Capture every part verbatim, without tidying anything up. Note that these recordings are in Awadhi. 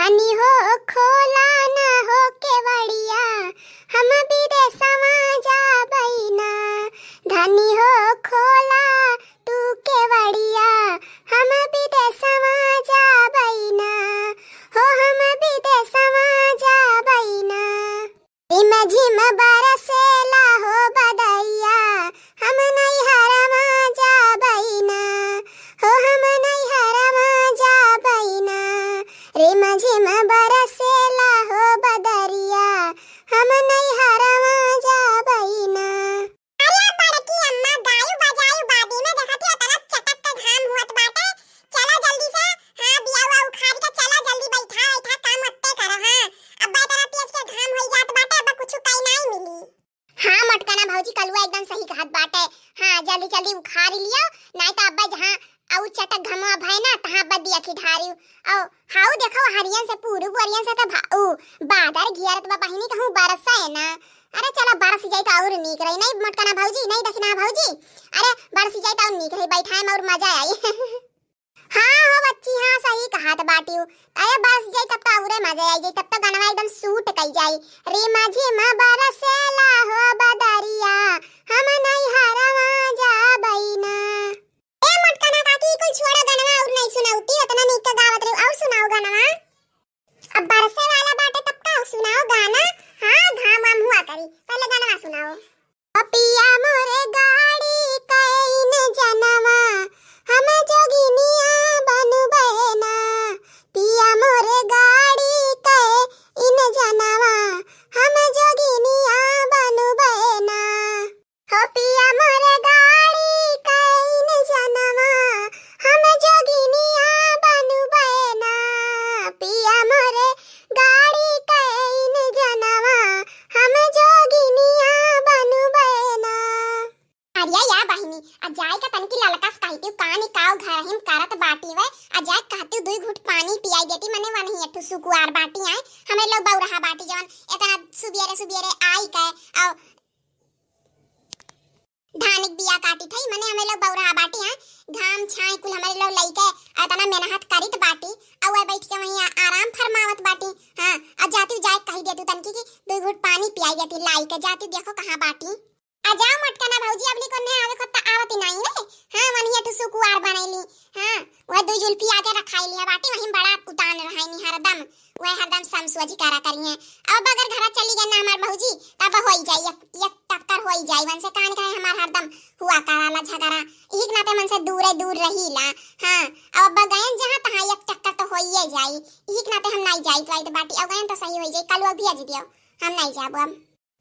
धनी हो, खोला ना हो केवड़िया, हम विदेशवा जाबई ना। धनी हो, खोला तू केवड़िया, हम विदेशवा जाबई ना। हो, हम विदेशवा जाबई ना। रिम झिम बरसेला हो बदरिया, हम नैहरवा जाबई ना। हो, हम नैहरवा जाबई ना। रिम झिम बरसेला हो बदरिया, हम नैहरवा जाबई ना। अरे बड़की अम्मा, गायू बजायू बादी में देखत ही इतना चटक के घाम हुअत बाटे। चला जल्दी से, हाँ, बिया उआ उखाड़ के चला जल्दी, बैठा बैठा काम ओत्ते करा, हाँ। अब्बा इतना तेज के घाम होई जात बाटे, अब्बा कुछ कई नाई मिली। हाँ मोटकना भौजी, कलुआ एकदम सही कहत बाटे। हाँ, जल्दी जल्दी उखाड़ लियो, नाई तो अब्बा जहाँ अउ चटक घमवा भय ना, तहाँ अब्बा दिया की ढारी। अउ हाउ देखो, हरियन से पूरब ओरियन से तो भा-, उ बादर घियरत बा बहिनी, कहूँ बरसा है ना। अरे चला, बरस जाई तो और नीक रही। नहीं मोटकना भौजी, नहीं दखिना भौजी, अरे बरस जाई तो और नीक रही, बैठाए में और मजा आई। हाँ हो बच्ची, हाँ सही कहत बाटिउ। अरे बरस जाई तब तो औरे मजा आई जाई, तब तो गनवा एकदम सूट कई जाई। रिम झिम बरसेला हो बदरिया, हम नैहरवा जाबई ना। ए मोटकना काकी, कुल छोड़ो गनवा और नहीं सुनाउती, इतना नीक के गावत रही, और सुनाओ गनवा। अब बरसे वाला बाटे तब का सुनाओ गाना। हाँ, घाम वाम हुआ करी, पहले गाना सुनाओ। ओ पिया मोरे गाड़ी कइन जनवा, हम जोगिनिया बनबे ना। पिया मोरे गाड़ी कइन जनवा, हम जोगिनिया बनबे ना। हो पिया मोरे गाड़ी कइन जनवा, हम जोगिनिया बनबे ना। पिया मोरे गाड़ी कइन जनवा, हम जोगिनिया बनबे ना। अरे या बहिनी, आ जाए का तनकी ललका से कहती कानी काव घर हिम करत बाटी वे, आ जाए कहती दुई घूट पानी पियाई देती, मने वनही एक ठो सुकुआर बाटी आए, हमें लोग बौरहा बाटी जवन इतना सुबियरे सुबियरे आई के, और धानिक बिया काटी थई, मने हमें लोग बौरहा बाटी हैं, घाम छाई कुल हमारे लोग लइके इतना मेहनत करित बाटी, और वह बैठ के वहीं आ-, आराम फरमावत बाटी। हाँ, आ जाती जाए कही देतू तनकी कि दुई घूट पानी पियाई देती लाई के, जाती देखो कहाँ बाटी। आ जाओ मोटकना भौजी, अबली कोने आवे को त आवत ही नहीं रे। हाँ, वनही एक ठो सुकुआर बनैली। हाँ, वह दुई जुल्फी आगे रखाई लिया बाटी, वहीं बड़ा उतान रहाई नहीं हरदम। वह हरदम समसुआ जी करा करिए। अब अगर घरा चली गई ना हमार भौजी, तब होई जाई, एक, एक टक्कर होई जाई। वन से कान कहे हमार हरदम हुआ कराला झगड़ा। इही के नाते मन से दूरे दूर रहीला। हाँ, अब गयन जहाँ तहाँ एक चक्कर तो होइए जाई। इही के नाते हम नहीं जाइत वाइत बाटी। अब गयन तो सही होई जाई, कल वो भी अजी दियो, हम नहीं जाबो अब।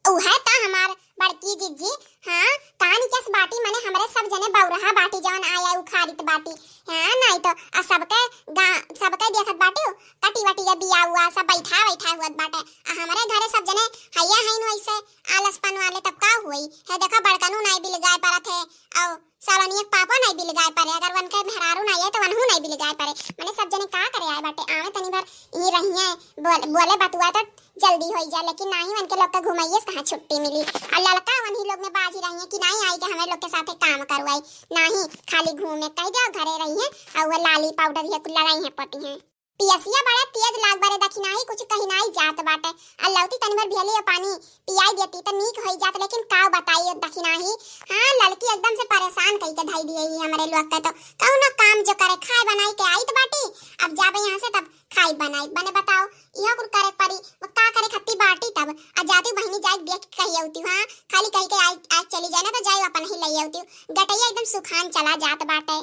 उहे त हमार बड़की जिज्जी, हाँ, कान कस बाटी, मने हमरे सब जने बौरहा बाटी जवन आया उखाड़ित बाटी। हाँ, नहीं तो आ सबके गा-, सबके देखत बाटी, कटी वटी के बिया हुआ, सब बैठा बैठा हुअत बाटे। आ हमरे घरे सब जने हैया हईन वैसे आलसपन वाले, तब का हुई? है देखा, बड़कनू नहीं बिलगाए परत है, और सावनिया के पापा नहीं बिलगाए परे, अगर वनके मेहरारू नहीं है तो वनहू नहीं बिलगाए परे। मने सब जने का करे आए बाटे, आवे तनी भर ई रहिए, बोल-, बोले बतुआ तो जल्दी होई जा, लेकिन नाही, वनके लोग के घुमाइए से कहाँ छुट्टी मिली। और ललका वनही लोग में बाजी रही है कि नाही आई के हमें लोग के साथे काम करवाई, नाही खाली घूमे कह दे, घरे रही है और वो लाली पाउडर ये कुल लगाई है पटी है। पियसिया बड़ा तेज लाग बारे दखिनाही, कुछ कही नाही जात बाटे। आ लौती तनी भर भेली पानी पियाई देती त नीक होई जात, लेकिन काव बताई दखिनाही। हाँ, ललकी एकदम से परेशान कई के धई दिए ही हमरे लोग के, तो कहूँ ना काम जो करे, खाए बनाई के आइत बाटी, अब जाबे यहाँ से तब खाई बनाई। बने बताओ, इहो कुल करे परी, वो का करे खत्ती बाटी तब। आ जाती बहिनी जाए देख के कही औती, हाँ, खाली कही के आई, आज चली जाए ना तो जाए अपन ही ले औती। गटैया एकदम सुखान चला जात बाटे।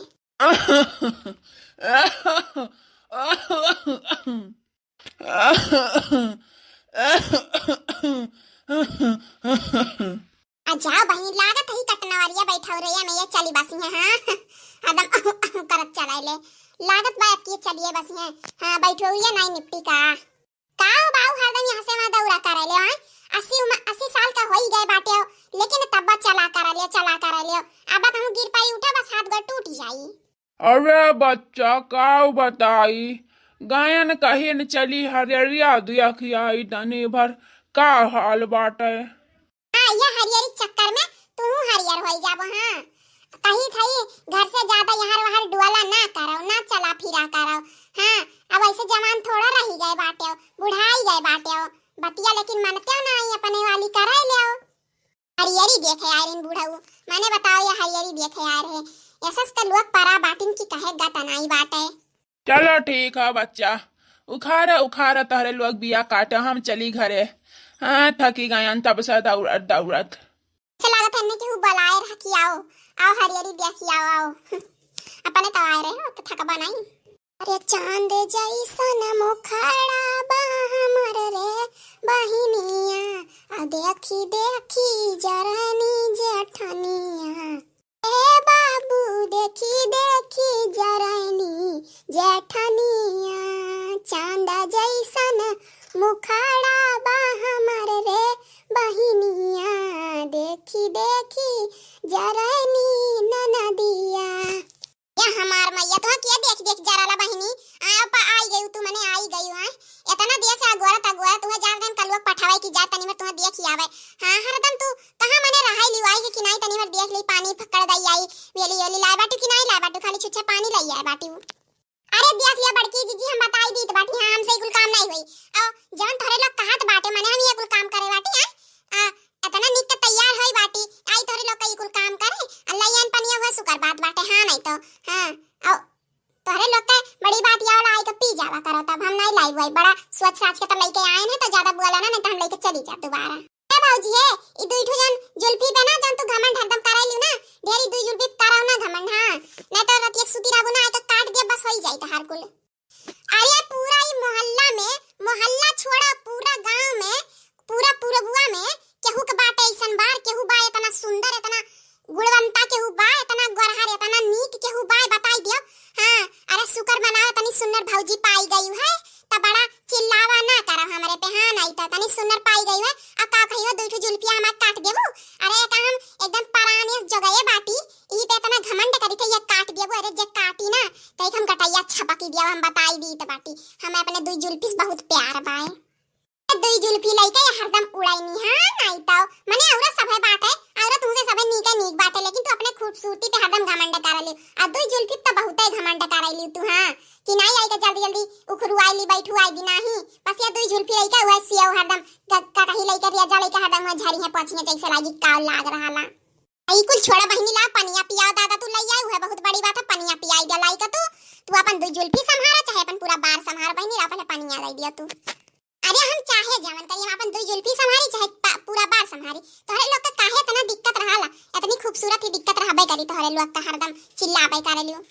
आ जाओ बहिनी, लागत ही कटनवरिया बैठौरिया में ये चली बसी है, हाँ। हरदम करत चलाए ले। लागत बा अब की चलिए बसी है, हाँ, बैठौरिया नहीं निपटी का। का हो बाऊ, हरदम यहाँ से वहाँ दौरा करे ले, हाँ? अस्सी उम्र, अस्सी साल का होई गए बाटे हो, लेकिन तब बा चला करे ले, चला करे ले। अब कहूँ गिर पड़ी उठे, बस हाथ गोड़ टूट जाई। अरे बच्चा, का बताई, गायन कहिन चली हरियरिया दिया खियाई तनी भर, का हाल बाटे? हाँ, ये हरियरी चक्कर में तू हरियर होई जाबो, हाँ। कही थई घर से ज्यादा यहाँ वहाँ डुआला ना करो, ना चला फिरा करो, हाँ। अब ऐसे जवान थोड़ा रही गए। बाटे, बुढ़ाई गए बाटे, बतिया लेकिन मनते ना आई, अपने वाली करे ले। हरियरी देखे आए रहन बूढ़ऊ, माने बताओ, ये हरियरी देखे आए रहे। ऐसा तो लोग परा बाटिन की कहे गत नाई बाटे। चलो ठीक है बच्चा, उखाड़ा उखाड़ा तहरे लोग बिया काटे, हम चली घरे। हाँ, थकी गयन तब से दौड़त दौड़त। अच्छा लागत है कि हु बुलाए रह कि आओ, आओ हरियरी देखी आओ, आओ। अपने तो आए रहे हो तो थकबा नहीं। अरे चांद जैसन मुखड़ा बा हमर रे बहिनिया, आ देखी देखी जरनी जेठनिया। ए बाबू देखी देखी जरनी जेठनिया, चांद जैसन मुखड़ा बा हमर रे बहिनिया, देखी देखी जरनी ननदिया। या हमार मैया, तोहा के देख देख जराला बहिनी, आया पा आई गयू तू, मने आई गयू है। इतना देर से अगोरत अगोरत तुहे जान गन कलुआ पठावे की जा तनी में तुहे देख ही आवे। हाँ, हरदम तू कहाँ मने रहाई लिवाई के कि नाई तनी में देख ली, पानी पकड़ दई आई, वेली वेली लाए बाटू कि नाई लाए बाटू, खाली छुच्छे पानी लई आए बाटू। अरे देख लिया बड़की जीजी, हम बताई दीत बाटी, हाँ, हमसे ई कुल काम नाई होई। और जवन तोहरे लोग कहत बाटे, मने हम ये कुल काम करे बाटी, हैं? आ, इतना निक के तैयार होई बाटी, आई तोहरे लोग का ई कुल काम करे, आ लइयन पनिया हुआ सुकर बात बाटे, हाँ, नाई तो, हाँ, और तोहरे लोग के बड़ी बात या वाला आई के पी जावा करो, तब हम नाई लाई हुआ, बड़ा सोच साच के तो लइके आए हैं, तो ज्यादा बोला ना, नाई तो हम लइके चली जाब दोबारा। ए भौजी हे, ई दुई ठो जन जुल्फी पे ना जन तू घमंड हरदम करे लियो ना, ढेरी दुई जुल्फी पे करो ना घमंड, हाँ, नाई तो रतिया सूती रहबू ना, आई तो काट दे, बस होई जाई तोहार कुल। अरे पूरा ई मोहल्ला में, मोहल्ला छोड़ा, पूरा गांव में, पूरा पुरबुआ में केहू के बाटे ऐसन बार, केहू बा इतना सुंदर, इतना गुणवंता केहू बा, इतना गोरहर, इतना नीक केहू बा, बताई दियो। हाँ, अरे शुक्र मनाओ, इतनी सुंदर भौजी पाई गई है, त बड़ा चिल्लावा ना करो हमरे पे। हाँ, नाई तो इतनी सुंदर पाई गई है, आ का कहियो दुई ठो जुल्फिया हमार काट देबू। अरे का हम एकदम पराने जगहे बाटी, ई पे इतना घमंड करी थे, ये काट देबू। अरे जे काटी ना, तई हम गटैया छपकी दिया, हम बताई दीत बाटी, हम अपने दुई जुल्फी से बहुत प्यार बाए। दुई जुल्फी लइके ये हरदम उड़ाई निहा, नाई तो मने औरत सभे बाटे, औरत तुमसे सभे नीके नीक बाटे, लेकिन तू अपने खूबसूरती पे हरदम घमंड कर ली। आ दुई जुल्फी तो बहुते घमंड कर ली तू, हाँ, कि नाई आई तो जल्दी जल्दी उखरू आई ली, बैठू आई दी नाही। बस ये दुई जुल्फी लइके वह सियाऊ हरदम क-, ककही लइके रिया जा लइके हरदम वह झरी है पछिया जैसे लागी काव लाग रहा ला। ई कुल छोड़ा बहिनी, ला पनिया पियाओ दादा, तू लई आई, उहे बहुत बड़ी बात है, पनिया पियाई दे लाई का तू। तू अपन दुई जुल्फी संभारा चाहे अपन पूरा बार संभारा बहिनी, ला पहले पनिया दे दिया तू। अरे हम चाहे जवन करी, हम अपन दुई जुल्फी संभारी चाहे पा-, पूरा बार संभारी, तोहरे लोग का काहे इतना दिक्कत रहाला? इतनी खूबसूरत ही दिक्कत रहबे करी तोहरे लोग का, हरदम चिल्लाबे करे लियो।